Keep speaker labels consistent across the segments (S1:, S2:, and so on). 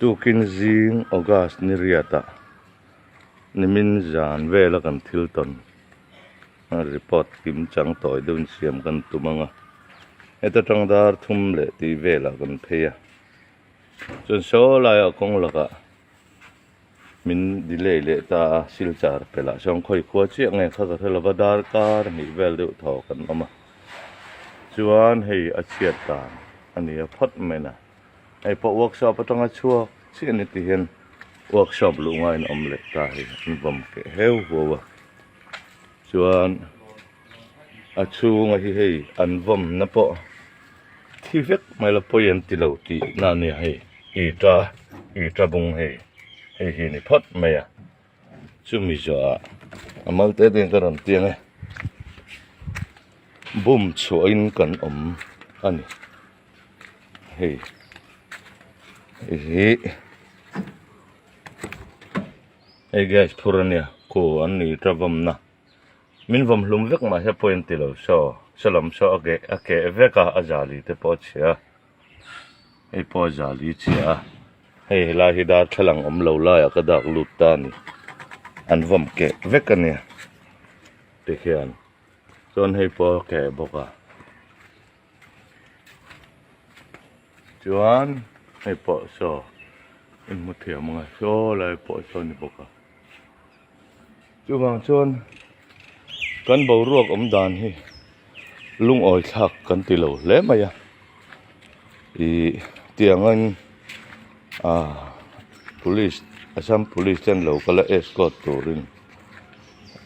S1: Tukin zing August ni riatah nimin zan vela kan thil tawn report kim chang tawi deuh in siam kan tum ang a, heta tang dar thum leh tih velah kan phei a, chuan saw laiah kawng lakah min delay leh ta a, silchar pelh ah sawn khawi khua chiah nge kha ka hre lova darkar hnih vel deuh thaw kan awm a, chuan hei a chhiat dan a ni a phawt mai na. Hei pawh workshop atanga chhuak chiah a ni tih hian workshop luh ngaiin a awm leh ta hei an vawm keh heu huau a chuan a chhunga hi hei an vawm na pawh thi vek mai la pawi an ti lo tih na a nia hei ita ita bung hei hei hi a ni phawt mai a chumi zawhah a mal te te in ka rawn tiang e bum chhuahin kan awm a ni. Hei hi hei gas phur ania khu an ni ta vawmna min vawm hlum vek mah hian pawh an ti lo saw saw lam saw a keh a keh vek a a zali te pawh a chhia a hei pawh a zali a chhia a hei helai hi darthlalang awm lo laiah ka dak lut ta a ni an vawm keh vek ania tikhian chuan hei pawh a keh bawk a. Chuan hei pawh saw in hmu thiam ang a saw lai pawh saw a ni bawk a chuvang chuan kan boruak awm dan hi lungawi thlak kan ti lo hle mai a ih tiang in ah police assam police te an lo kal a escort turin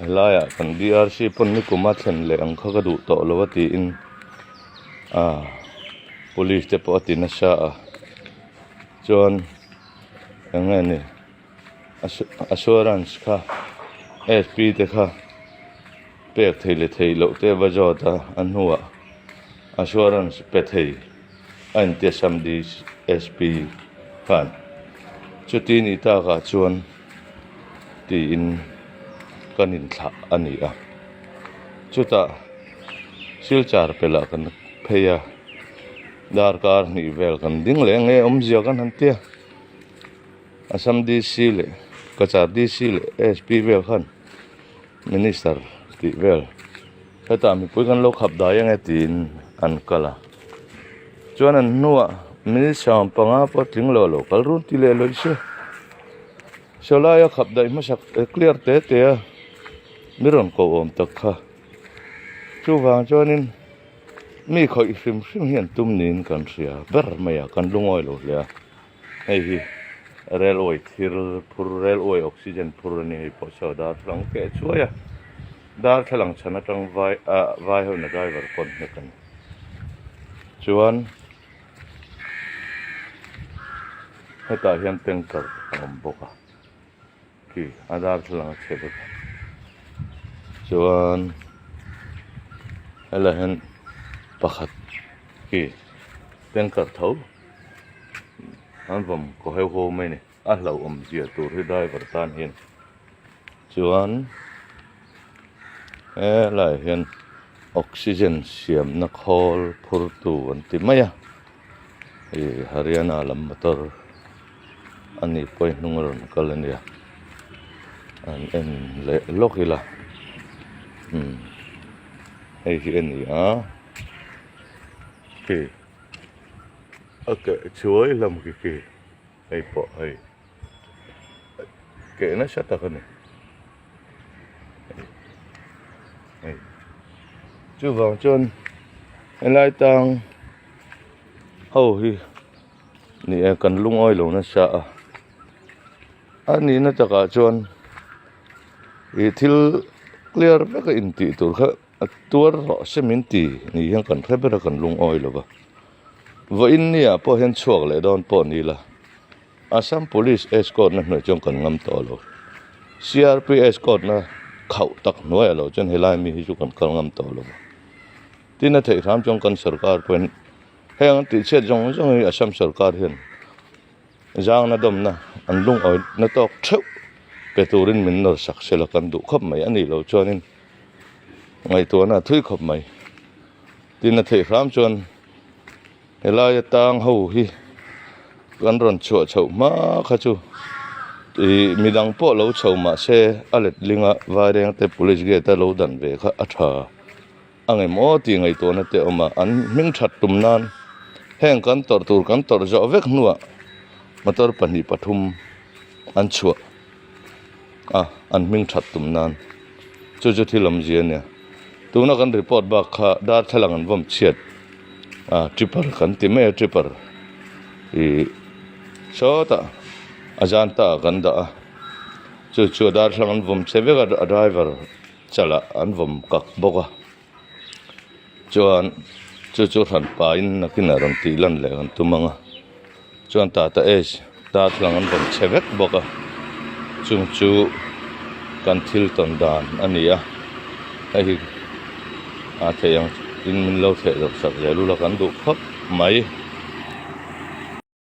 S1: helaiah kan D_R_C pawn nikum a thlen leh ang kha ka duh tawh lo a tiin ah police te pawh a ti nasa a chuan eng nge ni assurance kha S_P te kha pek theih leh theih loh te va zawt a a hnuah assurance pe thei a inti a sam D_S_P khan chuti nih takah chuan. Tiin kan inthlah a ni a chutah silchar pelh ah kan phei a darkar hnih vel kan ding leh ang e awmzia kan han tia Assam D_C leh Cachar D_C leh S_P vel khan minister tih vel hetah mipui kan lo khap dai ang e tiin an kal a chuan an hnuah minister panga pawh tling lo a lo kal run ti leh lawih se. Sawlai a khap daih hmasak clear te te a mi rawn koh awm tak kha chuvang chuanin mi khawih hrim hrim hi an tum niin kan hria ber mai a kan lungawi lo hle a hei hi railway thil phur railway oxygen phur a ni hei pawh saw darthlalang keh chhuai a darthlalang chhan atang vai ah vai ho in a driver pawn hnek a ni chuan. Hetah hian tanker a awm bawk a khi a darthlalang a chhe vek a chuan helaiah hian pakhat khi tanker tho an vawm kaw heu haw mai a ni a hlauhawm zia tur hi driver tan hian chuan helaiah hian oxygen siamna khawl phur tu an ti mai a ih Haryana lam motor a nih pawhin hnung a rawn kal a nia an en leh lawk ila umm hei hi a ni a khi a keh chuai lam khi khi hei pawh hei keh nasa tak a ni hei chuvang chuan helai tang ho hi ni e kan lungawi lo nasa a a nihna takah chuan ih thil clear vek a intih tur kha a tuar rawh se min ti ni hian kan hre ber a kan lungawi lo va vawiin ni ah pawh hian chhuak leh dawn pawh ni ila Assam Police escort na hnuai chuan kan ngam tawh lo C_R_P escort na khauh tak hnuaiah loh chuan helai mi hi chu kan kal ngam tawh lo va tin a theih hram chuan kan sorkar pawhin heng an tih chhiat zawng zawng hi Assam sorkar hian zangna dawmna an lungawi na tawk theuh pe turin min nawr sak se la kan duh khawp mai a nih loh chuanin ngaihtuahna a thui khawp mai tin a theih hram chuan. Helai atang ho hi. Kan rawn chhuah chhoh hma kha chu ih midang pawh lo chho mah se a letlinga vaireng te police gate a lo dan ve kha a tha a ngem aw tih ngaihtuahna te a awm a an hming that tum nan heng kan tawrh tur kan tawrh zawh vek hnuah motor pahnih pathum an chhuah a an hming that tum nan chu chu thil awmzia a nia tuna kan report bak kha darthlalang an vawm chhiat ah tripper kan ti mai a tripper ih sawtah a zan ta ah kan dah a chu chu a darthlalang an vawm chhe vek a a driver chalah an vawm kak bawk a chuan chu chu hran pahin nakinah rawn tih lan leh kan tum ang a chuan tata ace darthlalang an vawm chhe vek bawk a chung chu kan thil tawn dan a ni a hei hi a theih ang in min lo theh zawk sak zel ula kan duh khawp mai.